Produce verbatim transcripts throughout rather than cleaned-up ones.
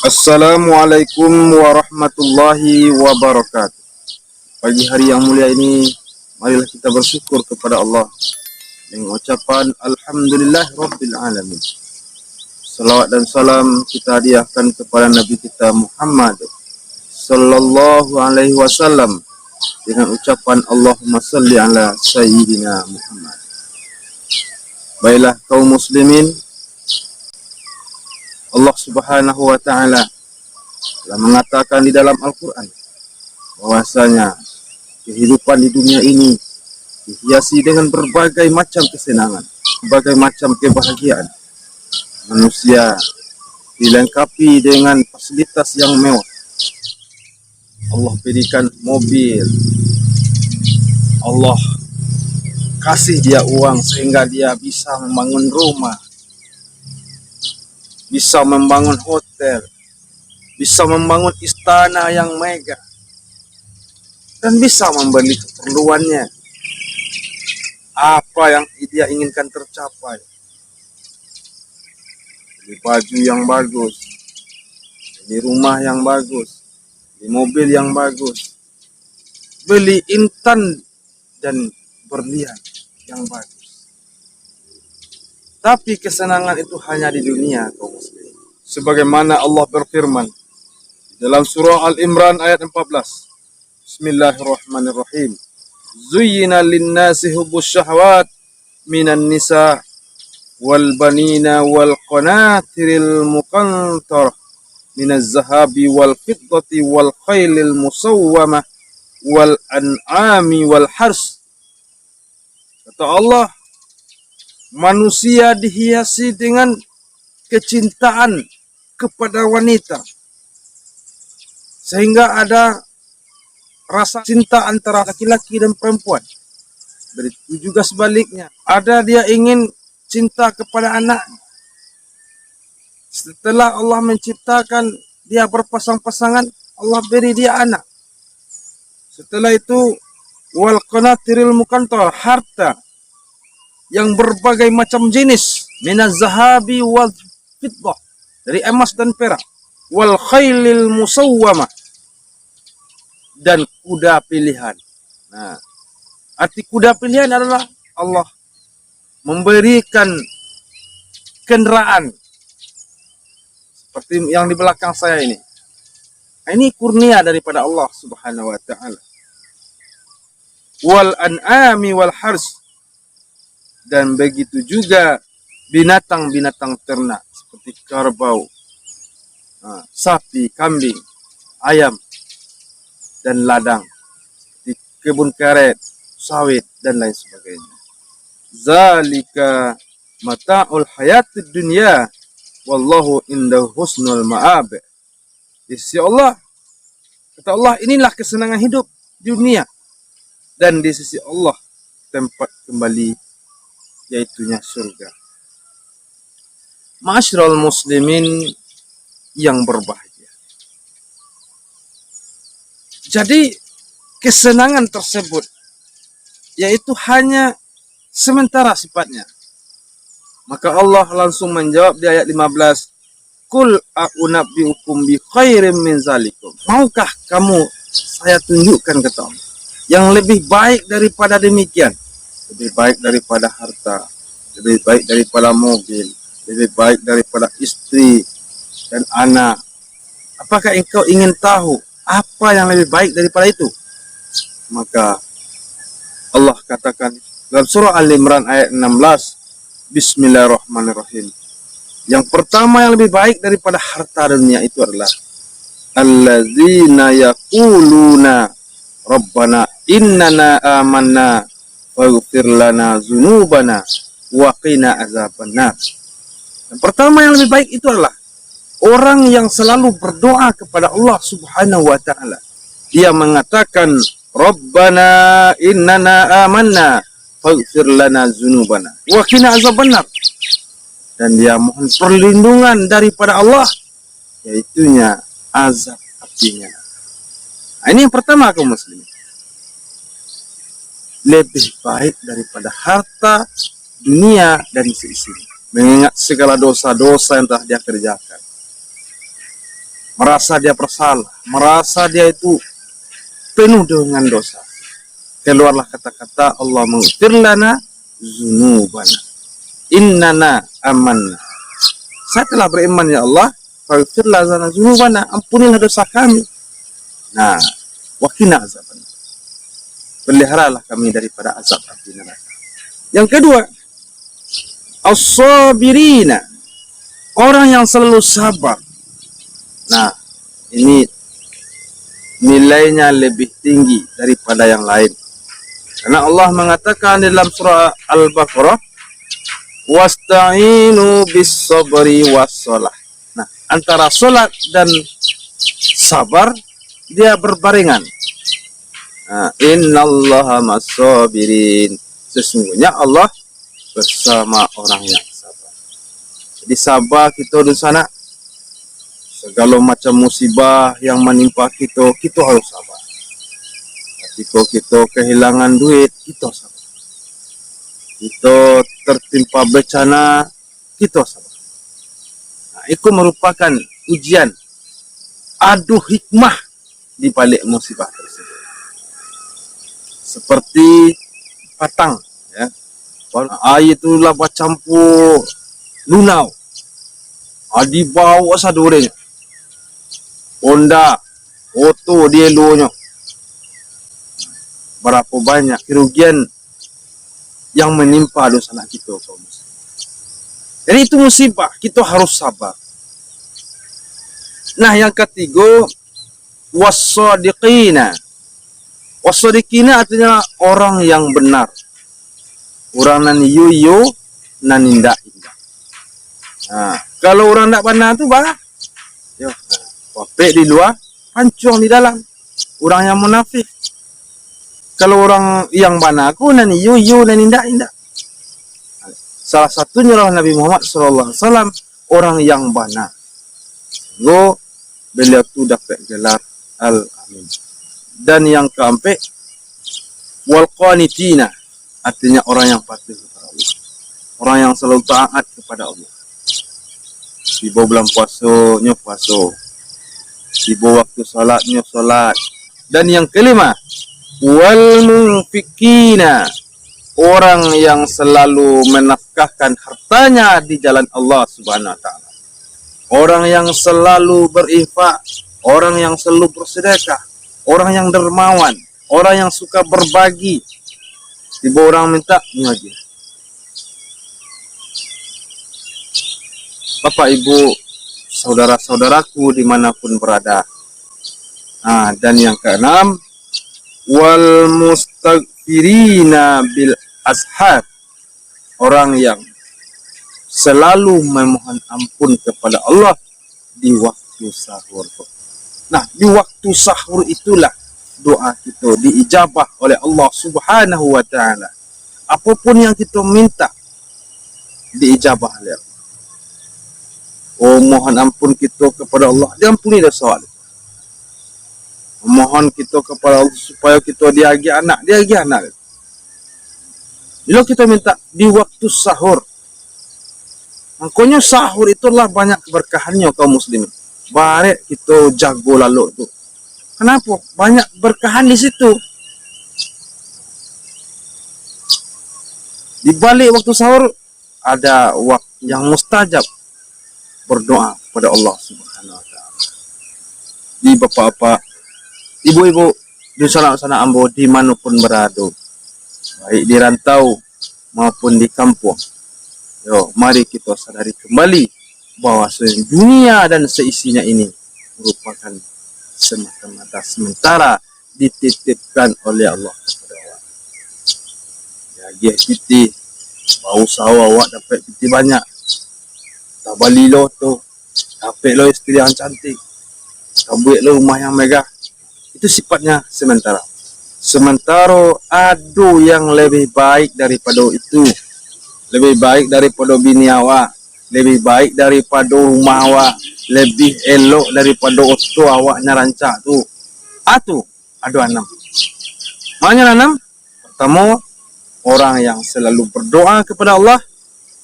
Assalamualaikum warahmatullahi wabarakatuh. Pagi hari yang mulia ini, marilah kita bersyukur kepada Allah dengan ucapan Alhamdulillah Rabbil Alamin. Salawat dan salam kita hadiahkan kepada Nabi kita Muhammad sallallahu alaihi wasallam dengan ucapan Allahumma salli ala Sayyidina Muhammad. Baiklah kaum muslimin, Allah Subhanahu wa Ta'ala telah mengatakan di dalam Al-Quran bahwasanya kehidupan di dunia ini dihiasi dengan berbagai macam kesenangan, berbagai macam kebahagiaan. Manusia dilengkapi dengan fasilitas yang mewah. Allah berikan mobil. Allah kasih dia uang sehingga dia bisa membangun rumah, bisa membangun hotel, bisa membangun istana yang megah, dan bisa membeli keperluannya. Apa yang dia inginkan tercapai. Beli baju yang bagus, beli rumah yang bagus, beli mobil yang bagus, beli intan dan berlian yang bagus. Tapi kesenangan itu hanya di dunia, kaum muslimin. Sebagaimana Allah berfirman dalam surah Al-Imran ayat empat belas. Bismillahirrahmanirrahim. Zuyyina linnasi hubbus syahwat minan nisa wal banina wal qanatiril muqantarah minaz zahabi wal fiddati wal khailil musawwamah wal an'ami wal hars. Kata Allah, manusia dihiasi dengan kecintaan kepada wanita, sehingga ada rasa cinta antara laki-laki dan perempuan. Begitu juga sebaliknya, ada dia ingin cinta kepada anak. Setelah Allah menciptakan dia berpasang-pasangan, Allah beri dia anak. Setelah itu, wal qanatiril muqantarah, harta yang berbagai macam jenis, minaz zahabi wal fiddah, dari emas dan perak, wal khailil musawwamah, dan kuda pilihan. Nah, arti kuda pilihan adalah Allah memberikan kendaraan seperti yang di belakang saya ini. Ini kurnia daripada Allah Subhanahu wa Ta'ala. Wal an'ami wal hars, dan begitu juga binatang-binatang ternak seperti kerbau, ha, sapi, kambing, ayam, dan ladang, seperti kebun karet, sawit, dan lain sebagainya. Zalika mata'ul hayatid dunya, wallahu indahu husnul ma'ab. Di sisi Allah, kata Allah, inilah kesenangan hidup di dunia, dan di sisi Allah tempat kembali, yaitunya surga. Ma'asyiral muslimin yang berbahagia. Jadi, kesenangan tersebut, yaitu hanya sementara sifatnya. Maka Allah langsung menjawab di ayat lima belas, "Qul a'unabbi'ukum bi khairim min zalikum." Maukah kamu saya tunjukkan, kata Allah, yang lebih baik daripada demikian? Lebih baik daripada harta, lebih baik daripada mobil, lebih baik daripada istri dan anak. Apakah engkau ingin tahu apa yang lebih baik daripada itu? Maka Allah katakan dalam surah Al-Imran ayat enam belas, Bismillahirrahmanirrahim. Yang pertama yang lebih baik daripada harta dunia itu adalah alladzina yaquluna rabbana innana amanna faghfir lana dzunubana wa qina adzabannar. Yang pertama yang lebih baik itu adalah orang yang selalu berdoa kepada Allah Subhanahu wa Ta'ala. Dia mengatakan, "Rabbana innana amanna faghfir lana dzunubana wa qina adzabannar." Dan dia mohon perlindungan daripada Allah, yaitunya azab apinya. Nah, ini yang pertama, kaum muslimin. Lebih baik daripada harta dunia dan seisinya. Mengingat segala dosa-dosa yang telah dia kerjakan. Merasa dia bersalah, merasa dia itu penuh dengan dosa. Keluarlah kata-kata, "Allahummaghfir lana dzunubana, innana amanna." Saya telah beriman, ya Allah, "faghfir lana dzunubana," ampunilah dosa kami. Nah, "wa qina adzabannar." Peliharalah kami daripada azab api neraka. Yang kedua, as-sabirina, orang yang selalu sabar. Nah, ini nilainya lebih tinggi daripada yang lain. Karena Allah mengatakan dalam surah Al-Baqarah, "Wasta'inu bis sabri was shalah." Nah, antara salat dan sabar, dia berbarengan. Nah, "Innallaha ma'as sabirin." Sesungguhnya Allah bersama orang yang sabar. Jadi, sabar kito dunsanak. Segalo macam musibah yang manimpa kito, kito harus sabar. Katiko kito kehilangan duit, kito sabar. Kito tertimpa bencana, kito sabar. Nah, iko merupakan ujian. Ado hikmah di balik musibah tersebut. Seperti patang, ya. Aia tu lah bacampur lunau. Ah, dibaok sadonyo. Honda, oto dielonyo. Barapo banyak kerugian yang manimpa dunsanak kito, kaum muslimin. Jadi, itu musibah, kito harus sabar. Nah, yang katigo, was-shadiqina. Was-shadiqina artinya orang yang benar. Urang nan iyo-iyo, nan indak-indak. Nah, kalau urang ndak bana tu, bah, yo, nah, papek di lua, pancuang di dalam. Urang yang munafik. Kalau urang yang bana ko, nan iyo, iyo, nan indak, indak. Salah satunyo lah Nabi Muhammad sallallahu alaihi wasallam, orang yang bana. Sehingga beliau tu dapek gelar Al-Amin. Dan yang kaampek, wal qanitina, artinya orang yang patuh kepada Allah. Orang yang selalu taat kepada Allah. Tibo bulan puaso, nyo puaso. Tibo waktu salat, nyo salat. Dan yang kelima, wal munfikina, orang yang selalu menafkahkan hartanya di jalan Allah Subhanahu wa Ta'ala. Orang yang selalu berinfak, orang yang selalu bersedekah, orang yang dermawan, orang yang suka berbagi. Tibo urang minta, nyo agiah. Bapak, Ibu, saudara-saudaraku dimanapun berada. Nah, dan yang keenam, wal mustaghfirina bil ashar. Orang yang selalu memohon ampun kepada Allah di waktu sahur. Nah, di waktu sahur itulah doa kito diijabah oleh Allah Subhanahu wa Ta'ala. Apapun yang kito minta, diijabah oleh Allah. Oh, mohon ampun kito kepada Allah, diampuni dosa awak. Mohon kito kepada Allah supayo kito diagiah anak, diagiah anak. Bilo kito minta di waktu sahur, mangkonyo sahur itu lah banyak keberkahannyo, kaum muslimin. Barek kito jago lalok tu. Kenapa? Banyak berkahan di situ. Di balik waktu sahur, ada waktu yang mustajab berdoa kepada Allah Subhanahu wa Ta'ala. Di bapak-bapak, ibu-ibu, di sanak-sanak ambo di manopun berado, baik di rantau maupun di kampuang. Yo, mari kito sadari kembali bahwa dunia dan seisinya ini merupakan semata-mata sementara dititipkan oleh Allah kepada awak. Diagiah pitih, bausaho awak dapek pitih banyak. Tabali lo tu, dapek lo istri yang cantik, tabuek lo rumah yang megah. Itu sifatnya sementara. Sementara ado yang lebih baik daripado itu, lebih baik daripado bini awak, lebih baik daripado rumah awak, lebih elok daripado oto awak nan rancak tu. Ah, tu, ado anam. Mano anam? Pertamo, orang yang selalu berdoa kepada Allah.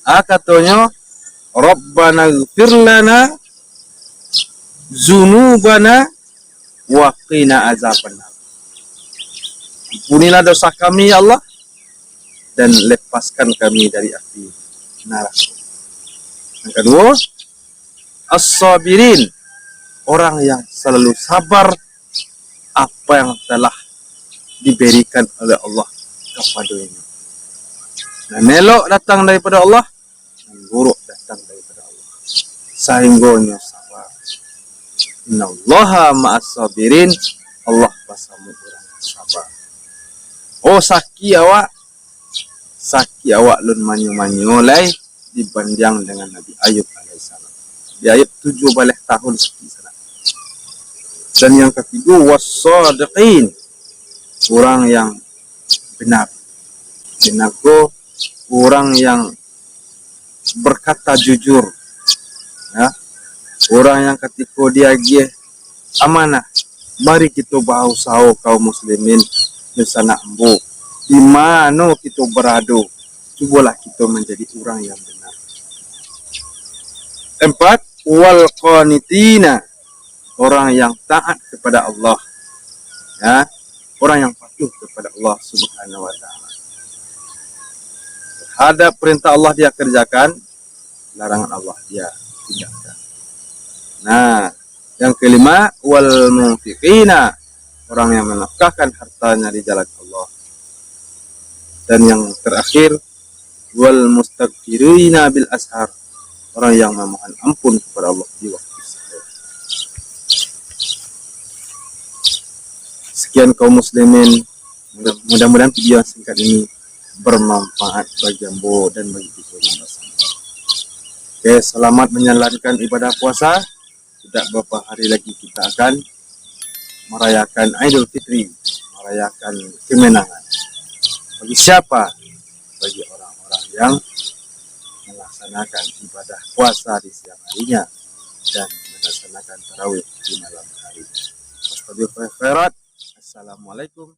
Ah, katonyo, "Rabbana ighfir lana dzunubana wa qina adzabannar. Ampunilah dosa kami, ya Allah, dan lepaskan kami dari api narako. Yang kaduo, as-sabirin, orang yang selalu sabar apa yang telah diberikan oleh Allah kapadonyo. Nan elok datang daripada Allah, nan buruak datang daripada Allah. Sainggonyo sabar. Innallaha ma'as sabirin, Allah basamo urang yang sabar. Oh, sakik awak, sakik awak lun manyo-manyo lai dibandiang dengan Nabi Ayub alaihissalam. Nabi Ayub tujuah baleh tahun sakik sanak. Dan yang katigo, was-shadiqin, urang yang benar. Benar ko, urang yang berkata jujur, ya. Urang yang katiko diagiah amanah, mari kito bausaho, kaum muslimin, dunsanak ambo, di mano kito barado, cubolah kito manjadi urang yang benar. Empat, wal qanitina, orang yang taat kepada Allah, ya, orang yang patuh kepada Allah Subhanahu wa Ta'ala. Terhadap perintah Allah dia kerjakan, larangan Allah dia tinggalkan. Nah, yang kelima, wal munfiqina, orang yang menafkahkan hartanya di jalan Allah. Dan yang terakhir, wal mustaghfirina bil ashar, orang yang memohon ampun kepada Allah di waktu sahur. Sekian, kaum muslimin, mudah-mudahan video yang singkat ini bermanfaat bagi ambo dan bagi kita bersama. Oke, selamat menjalankan ibadah puasa. Tidak berapa hari lagi kita akan merayakan Idul Fitri, merayakan kemenangan. Bagi siapa? Bagi orang-orang yang melaksanakan ibadah puasa di siang harinya dan melaksanakan tarawih di malam hari. Fastabiqul khairat. Assalamualaikum.